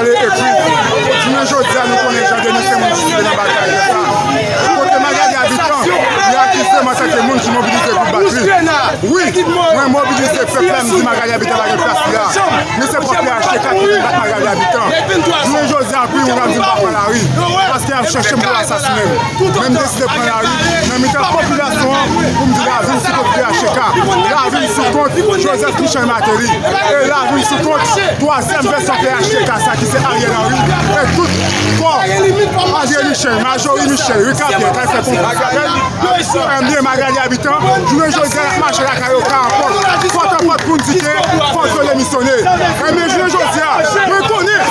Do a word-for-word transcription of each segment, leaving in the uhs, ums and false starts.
Ale epi, jounen jodi a, nou konnen Jean Denis se moun ki site nan batay sa. Kote Magalie Habitant, li akize m antanke moun ki mobilize pou bat li. Wi, mwen mobilize pèp la, m di Magalie Habitant pa gen plas li la. Men se pwòp P H T K ki vin bat Magalie Habitant. Jounen jodi a, wi, moun ap di m pa pran lari. Paske y ap chèche m pou asasinen m. Men m deside pran lari nan mitan popilasyon an pou m di lavi m sou kont P H T K. Lavi m sou kont Joseph Michel Martelly. E lavi m sou kont twazyèm vèsyon P H T K sa ki se Ariel Henry. E tout kò André Michel, Majorie Michel, Ricapierre, k al fè konplo avè l. Ebyen, Magalie Habitant, jounen jodi a, y ap mache lakay yo, ka anpòt, pòt anpòt pou n di ke fòk yo demisyone. Ebyen, jounen jodi a, mwen konnen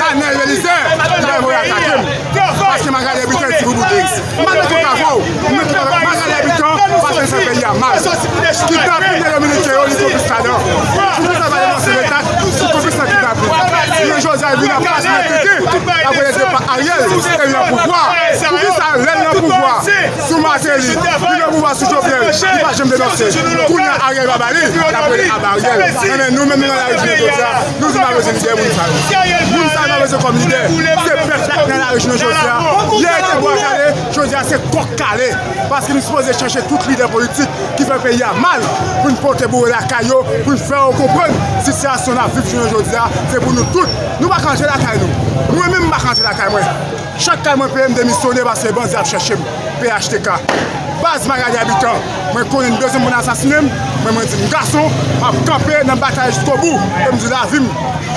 Anel Belizaire, li va voye atake m. Paske Magalie Habitant di pou bout. M pa nan tout avè w, m nan tout avè Magalie Habitant, paske l fè peyi a mal. Kidnapin de Dominiken yo, li konplis ladan. Poukisa l pa denonse Leta ki konplis nan kidnapin? Jounen jodi a, l vin ap pase nan tete, l ap rele depa Ariel, e l nan pouvwa. Poukisa lè l nan pouvwa sou Martelly, li nan pouvwa sou Jovenel, li pa janm denonse? Kounye a Ariel pa ba li, l ap rele aba Ariel. Enben, nou menm, nou nan lari jounen jodi a, nou di n pa bezwen lidè moun sa yo. Moun sa yo n pa bezwen kòm lidè. Se pèp la ki nan lari jounen jodi a. Yè te bwa kale, jodi a se kòk kale. Paske nou sipoze chèche tout lidè politik ki fè peyi a mal pou n pote boure lakay yo, pou n fè yo konprann sitiyasyon n ap viv jounen jodi a, se pou nou tout. Nou pa ka antre lakay nou. Mwen menm, m pa ka antre lakay mwen. Chak kay mwen peye, m demisyone paske bandi ap chèche m. P H T K. Baz Magalie Habitant, mwen konnen n bezwen m pou n asasinen m, men mwen di m gason, m ap kanpe nan batay jiskobou. E m di lavi m,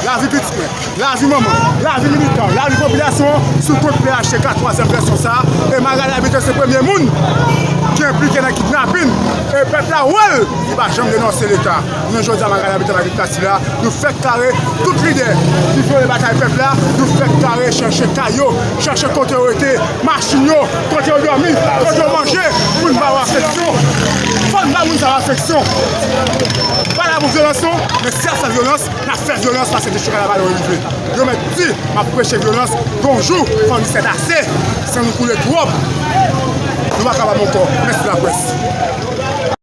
lavi pitit mwen, lavi manman, lavi militan, lavi popilasyon an sou kont P H T K twazyèm vèsyon sa a. E Magalie Habitant se premye moun ki enplike nan kidnapin. E pèp la wè l, li pa janm denonse Leta. Jounen jodi a, Magalie Habitant pa gen plas li la. Nou fèk kare tout lidè ki vyole batay pèp la. Nou fèk kare chèche kay yo, chèche kote yo rete, machin yo, kote yo dòmi, kote yo manje, pou n ba yo afeksyon. Fò n ba moun sa yo afeksyon. Pa la pou vyolans non, men si y ap fè vyolans, n ap fè vyolans paske destriksyon kanaval yo rive. Yo mèt di, m ap preche vyolans, gon jou, fò n di sètase, san nou koule twòp. Nou pa kapab ankò. Mèsi laprès.